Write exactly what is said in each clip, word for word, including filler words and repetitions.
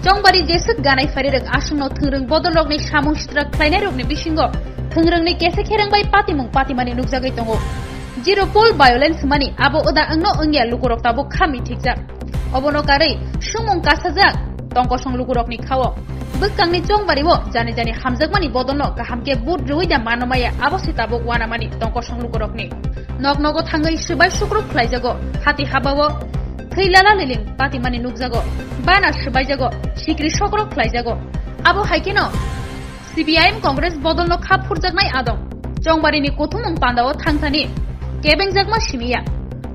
Chongbari jeswk ganai pharirwk aswkno thwngrwng bodolrokni samung sitra khlainairokni bisingo thwngrwngni kese khereng bai patimung patimani nukjagwi tongo. Zero pol violence hwnmani abo oda wngno wngya lukurok tabuk kha mithikjak. Obono karwi sumung kasajak tongkosong lukurokni khao. Bwskangni chongbario jani jani hamjakmani bodolno kaham khe vote rwui da mano maya abo se tabuk uanamani tongkosong lukurokni. Nok nogo thangwi swbai sukruk khlaijago, hati habao thwi lala liling patimani nukjago, bana swbaijago, sikri sokrok khlaijago. Abo hai kheno C P I M Congress bodolno kha phurjaknai adong. Chongbarini kuthumung pandao thangthani kebengjakma simiya.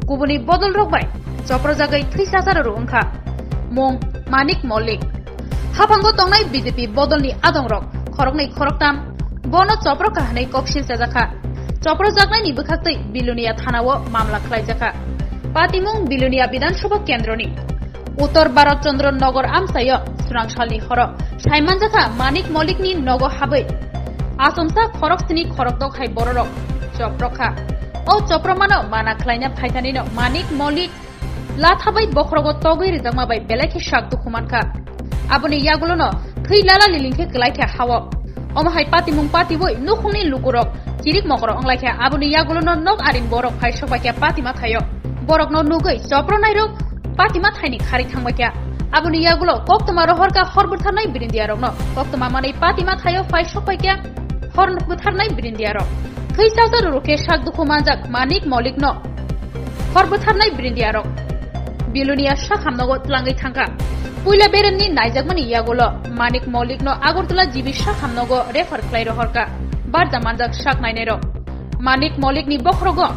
Kubuni bodolrok bai choprojagwi thwi sacharo wngkha. Mung Manik Mollik. Haphango tongnai B J P bodolni adongrok khoroknwi khoroktam bono choprokha hwnwi koksil chajakha. Choprojaknaini bwkhaktwi Bilonia thanao mamla khlaijakha. Patimung Bilonia Bidhan Sabha kendroni Uttor Bharat Chandra Nagar amchaio swrangsalni horo saimanjakha Manik Mollikni nogo habwi achomsa khorok sni khorok dok hai bororok choprokha. O chopromano mana khlaina phaithanino Manik Mollik latha bai bokhorogo togwi rijakma bai belai khe sak dukhu mankha. Aboni yagulono thwi lala liling khe kwlai khe hao. Omo hai patimung patiwi nukhungni lukurok chirik mokoro wnglaikha. Aboni yagulono nok arin borok phai sokbaikha patima thaio. Borokno nugwi chopronairok patima thaini khari thangbaikha. Aboni yagulo koktwma rohorkha hor bwtharnai birindiyarokno. Koktwma manwi patima thaio phai sokbaikha hor bwtharnai birindiyarok. Thwi chacha rurukhe sak dukhu manjak Manik Mollikno hor bwtharnai birindiyarok Bilonia sakhamnogo tlangwi thangkha. Puila beremni naijakmani yagulo Manik Mollikno Agartala G B sakhamnogo refer khlai rohorkha. Barja manjak sak nainairok. Manik Mollikni bokhorogo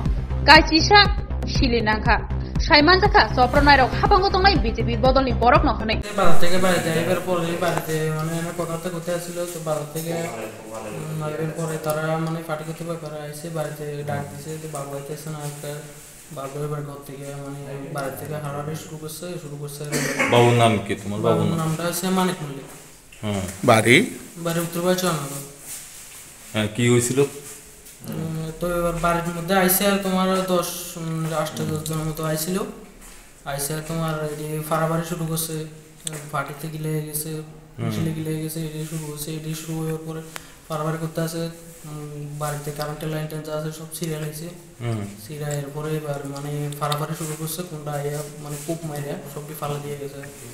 kaisisa sili nangkha. Saimanjakha chopronairok haphango tongnai B J P bodolni borokno hwnwi. বাজার থেকে বাড়িতে আইবার পরে বাড়িতে মানে আমার কথা তো করতে আসছিল, তো বাজার থেকে উম, আইবার পরে তারা মানে পার্টি করতে পারে, তারা এসে বাড়িতে ডাক দিছে, তো বাবু আইতেছে না, একটা বাবু এবার ঘর থেকে মানে বাড়ি থেকে হাঁটাহাঁটি শুরু করছে, শুরু করছে। বাবুর নাম কি? তোমার বাবুর বাবুর নাম? নামটা হচ্ছে মানিক মল্লিক। হ্যাঁ। বাড়ি? বাড়ি উত্তরপাড়া চুয়ানগর। হ্যাঁ, কি হয়েছিল? উম, তো এবার বাড়ির মধ্যে আইসে আর তোমার দশ, উম, আটটা দশ জনের মতো আইছিল। আইসে তোমার এই যে ফাড়াফাড়ি শুরু করছে, পার্টিতে গিলে গেছে, হুম। মিছিলে গিলে গেছে, এটি শুরু করছে। এটি শুরু হওয়ার পরে ফাড়াফাড়ি করতে আছে, উম, বাড়িতে কারেন্টের লাইন টাইন যা আছে সব ছিঁড়ে লাইছে। হুম। ছিঁড়া এরপরে এবার মানে ফাড়াফাড়ি শুরু করছে, কোনটা আইয়া মানে কোপ মাইরা সবটি ফালা দিয়ে গেছে আর কি।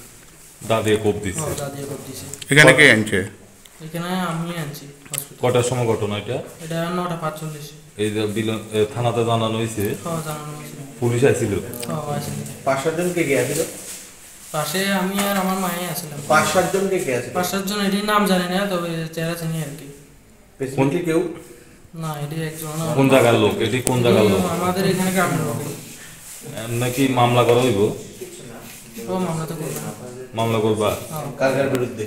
দাদিয়ে কোপ দিছে। হ্যাঁ, দাদিয়ে কোপ দিছে। এখানে কে আনছে? এখানে আমি আনছি হসপিটাল। কটার সময় ঘটনা এটা? এটা নটা পাঁচচল্লিশ। এই যে বিল-, এ, থানাতে জানানো হয়েছে? হ্যাঁ, জানানো হয়েছে। পুলিশ আইছিল? হ্যাঁ, আইছিল। পাঁচ সাতজন কে কে আছিল? পাশে আমি আর আমার মায়ে আছিলাম। পাঁচ সাতজন কে কে আছিল? পাঁচ সাতজন, এটির নাম জানি না, তবে চেহারা চিনি আর কি। স্পেসিফিকলি কেউ? না, এটি একজন না। কোন জায়গার লোক? এটি কোন জায়গার লোক? আমাদের এখানে গ্রামের লোক। এমনি কি মামলা করা হইব? ও মামলা তো করবে না। মামলা করবা? হ্যাঁ। কার কার বিরুদ্ধে?